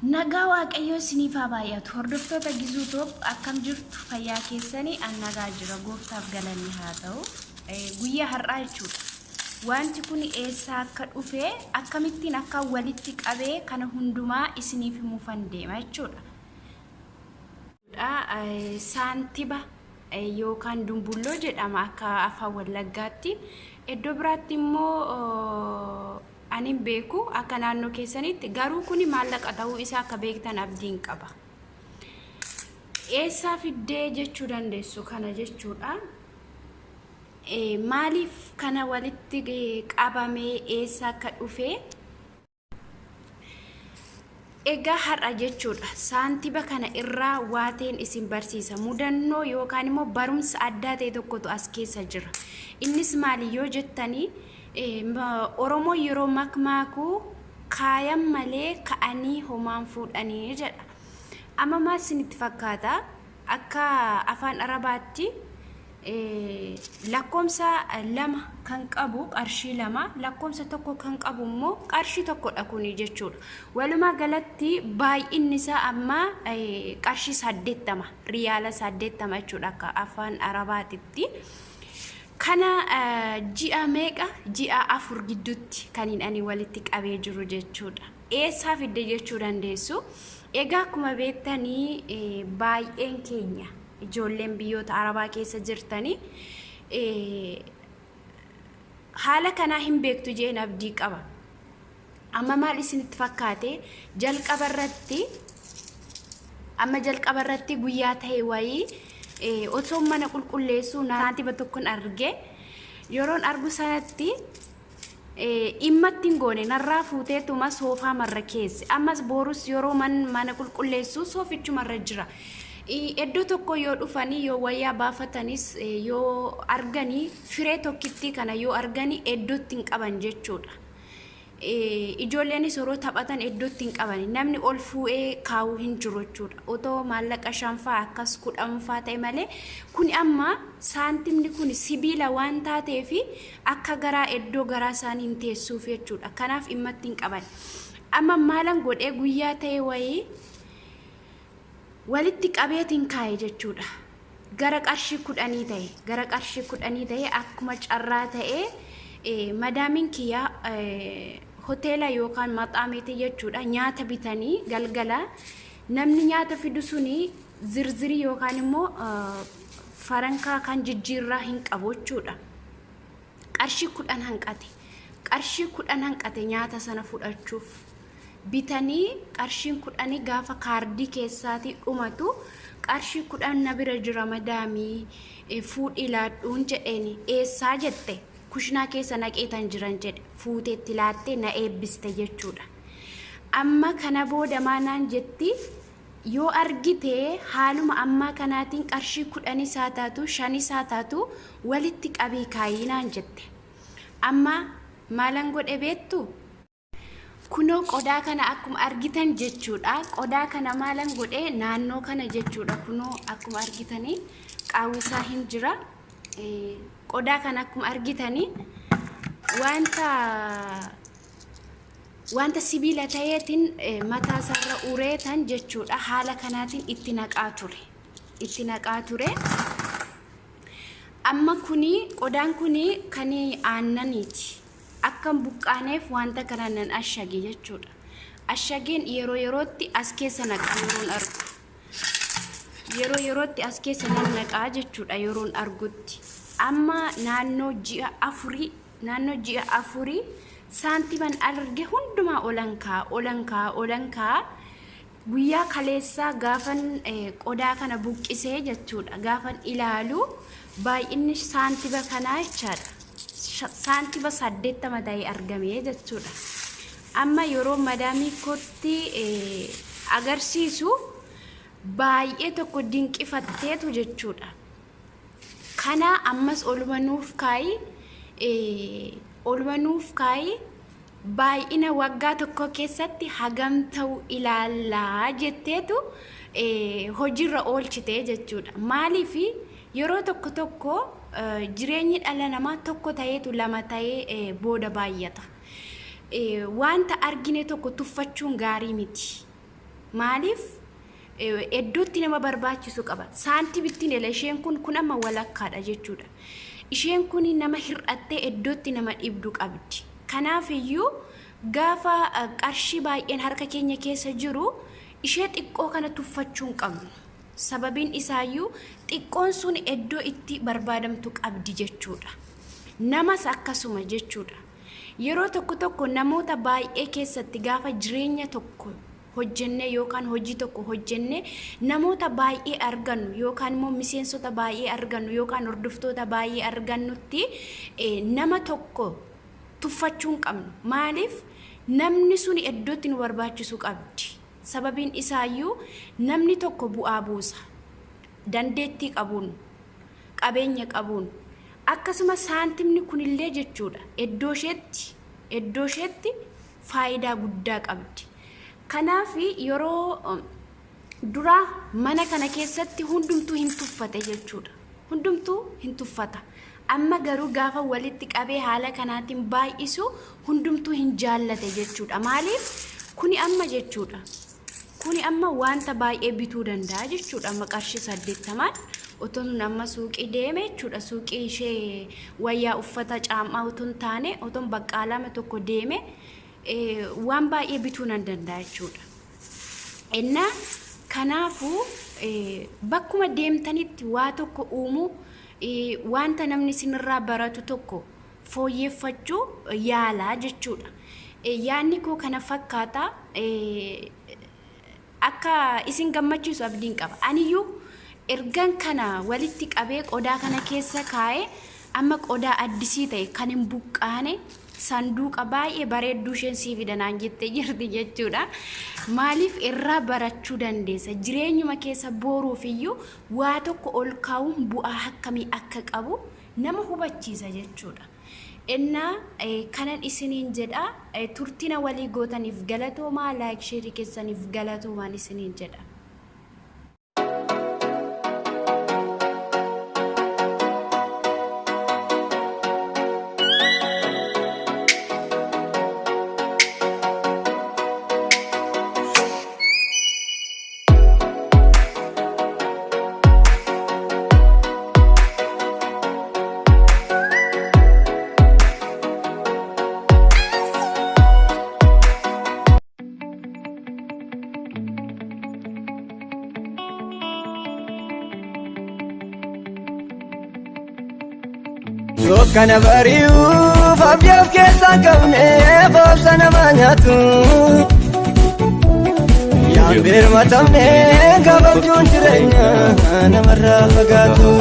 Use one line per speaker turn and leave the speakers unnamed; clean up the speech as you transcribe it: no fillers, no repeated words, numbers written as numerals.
Nagaa Waaqayyoo isiniif haa baay'atu. Hordoftoota Gizuu Top akkam jirtu fayyaa keessanii an nagaa jira gooftaaf galanni haa ta'u. Guyyaa har'aa jechuudha. Wanti kun eessaa akka dhufe akkamittiin akka walitti qabee kana hundumaa isiniif himuufan deema jechuudha. Saantiba yookaan dumbulloo jedhama akka afaan Wallaggaatti. Iddoo biraatti immoo ani hin beeku akka naannoo keessanitti garuu kuni maallaqa ta'uu isaa akka beektan abdiin qaba. Eessaa fiddee jechuu dandeessu kana jechuudha. Maaliif kana walitti qabamee eessa akka dhufe Egaa har'a jechuudha saantiba kana irraa waateen isin barsiisa. Mudannoo yookaan immoo barumsa addaa ta'e tokkotu as keessa jira. Innis maali yoo jettanii Oromoon yeroo makmaaku kaayan malee ka'anii homaan fuudhanii jedha. Amma maal isinitti fakkaata? Akka afaan Arabaatti lakkoomsa 2 kan qabu qarshii 2, lakkoomsa 1 kan qabu immoo qarshii tokkodha kuni jechuudha. Walumaa galatti baay'inni isaa amma qarshii 80, riyaala 80 jechuudha akka afaan Arabaatitti. Kana ji'a meeqa? Ji'a 4 gidduutti kan ani walitti qabee jiru jechuudha. Eessaa fidde jechuu dandeessu. Egaa akkuma beektanii baay'een keenya ijoolleen biyyoota Arabaa keessa jirtanii haala kanaa hin beektu jeen abdii qaba. Amma maal isinitti fakkaate jalqaba irratti amma jalqaba irratti guyyaa ta'e wayii osoo mana qulqulleessuu saantima tokkon arge yeroon argu sanatti Dhimma itti hin goone narraa fuuteetuma soofaa marra keesse. Ammas boorus yeroo man mana qulqulleessu soofichumarra jira. Iddoo tokko yoo dhufanii yoo wayyaa baafatanis yoo arganii firee tokkittii kana yoo arganii iddootti hin qaban jechuudha. Ijoolleenis yeroo taphatan iddootti hin qabani. Namni ol fuu'ee kaa'u hin jiru jechuudha. Otoo maallaqa shanfaa akkas kudhanfaa ta'e malee kuni amma saantimni kun sibiila waan taateef akka garaa iddoo garaa isaanii hin teessuuf jechuudha. Kanaaf dhimma itti hin qaban. Amma maalan godhee guyyaa ta'e wayii walitti qabeetiin kaa'e jechuudha. Gara qarshii kudhanii ta'e gara qarshii kudhanii ta'e akkuma carraa ta'e madaamiin kiyya hoteela yookaan maxaameetii jechuudha nyaata bitanii galgala namni nyaata fidu suni zirzirii yookaan immoo farankaa kan jijjiirraa hin qabu jechuudha. Qarshii 10 hanqate. Qarshii 10 hanqate nyaata sana fudhachuuf. Bitanii qarshiin kudhanii gaafa kaardii keessaatii dhumatu qarshii 10 na bira jira madaamii fuudhii laadhuun jedheeni. Eessaa jette? Kushinaa keessa naqeetan jiran jedhe. Fuuteetti laattee na eebbiste jechuudha. Amma kana booda maanaan jetti Yoo argite haaluma ammaa kanaatiin qarshii kudhanis haa taatu shanis haa taatu walitti qabii kaayi naan jette. Amma maalan godhe beektu? Kunoo qodaa kana akkuma argitan jechuudha. Qodaa kana maalan godhe naannoo kana jechuudha. Kunoo akkuma argitanii qaawwisaa hin jira. Qodaa kana akkuma argitanii wanta Wanta sibiila ta'eetiin mataa isaarra ureetan jechuudha. Haala kanaatiin itti naqaa ture. Itti naqaa ture. Amma kuni qodaan kuni kan aannaniiti. Akka hin buqqaaneef wanta kana nan ashage jechuudha. Ashageen yeroo yerootti as keessa naqa yeroon argu. Yeroo yerootti as keessa nan naqaa jechuudha yeroon argutti. Amma naannoo ji'a afurii Naannoo ji'a afurii saantiman arge hundumaa olan kaa'a, olan kaa'a, olan kaa'a. Guyyaa kaleessaa gaafan qodaa kana buqqisee jechuudha. Gaafan ilaalu baay'inni saantiba kanaa jechaadha. Saantiba 80 ta'ee argame jechuudha. Amma yeroo madaamii kootti agarsiisu baay'ee tokko dinqifatteetu jechuudha. Kana ammas oluma nuuf kaa'i oluma nuuf kaa'i baay'ina waggaa tokko keessatti hagam ta'u ilaallaa jetteetu hojiirra oolchite jechuudha. Maaliif yeroo tokko tokko jireenyi dhala namaa tokko ta'eetu lama ta'ee booda baay'ata. Wanta argine tokko tuffachuun gaarii miti. Maaliif iddootti nama barbaachisu qaba. Saantimittiin ela isheen kun kun amma walakkaadha jechuudha. Isheen kun nama hir'attee iddootti nama dhibdu qabdi. Kanaaf iyyuu gaafa qarshii baay'een harka keenya keessa jiru ishee xiqqoo kana tuffachuu hin qabnu. Sababiin isaayyuu xiqqoon sun iddoo itti barbaadamtu qabdi jechuudha. Namas akkasuma jechuudha. Yeroo tokko tokko namoota baay'ee keessatti gaafa jireenya tokko hojjenne yookaan hojii tokko hojjenne namoota baay'ee argannu yookaan immoo miseensota baay'ee argannu yookaan hordoftoota baay'ee argannutti nama tokko tuffachuu hin qabnu. Maaliif namni sun iddootti nu barbaachisu qabdi. Sababiin isaayyuu namni tokko bu'aa buusa. Dandeettii qabuun, qabeenya qabuun, akkasuma saantimni kunillee jechuudha iddoo isheetti iddoo isheetti faayidaa guddaa qabdi. Kanaaf yeroo duraa mana kana keessatti hundumtuu hin tuffate jechuudha. Hundumtuu hin tuffata. Amma garuu gaafa walitti qabee haala kanaatiin baay'isu hundumtuu hin jaallate jechuudha. Maaliif? Kuni amma jechuudha. Kuni amma wanta baay'ee bituu danda'a jechuudha. Amma qarshii 80n otoo nun amma suuqii deeme jechuudha. Suuqii ishee wayyaa uffata caammaa otoo hin taane otoo baqqaalaama tokko deeme waan baay'ee bituu nan danda'a jechuudha. Innaa kanaafuu bakkuma deemtanitti waa tokko uumuu, wanta namni isinirraa baratu tokko fooyyeffachuu yaalaa jechuudha. Yaadni koo kana fakkaata. Akka isin gammachiisu abdiin qaba. Aniyyuu ergan kana walitti qabee qodaa kana keessa kaa'ee amma qodaa addisii ta'e kan hin buqqaane sanduuqa baay'ee bareedduu isheen sii fida naan jettee jirti jechuudha. Maaliif irraa barachuu dandeessa? Jireenyuma keessa booruuf iyyuu waa tokko ol kaa'uun bu'aa akkamii akka qabu nama hubachiisa jechuudha. Innaa kanan isiniin jedha, turtina walii gootaniif galatoomaa, like share keessaniif galatoomaan isiniin jedha.
Dukkana bari'uuf abdii of keessaa qabne obsa nama nyaatu. Yaan birmatamne gabaabjuun jireenya namarraa fagaatu.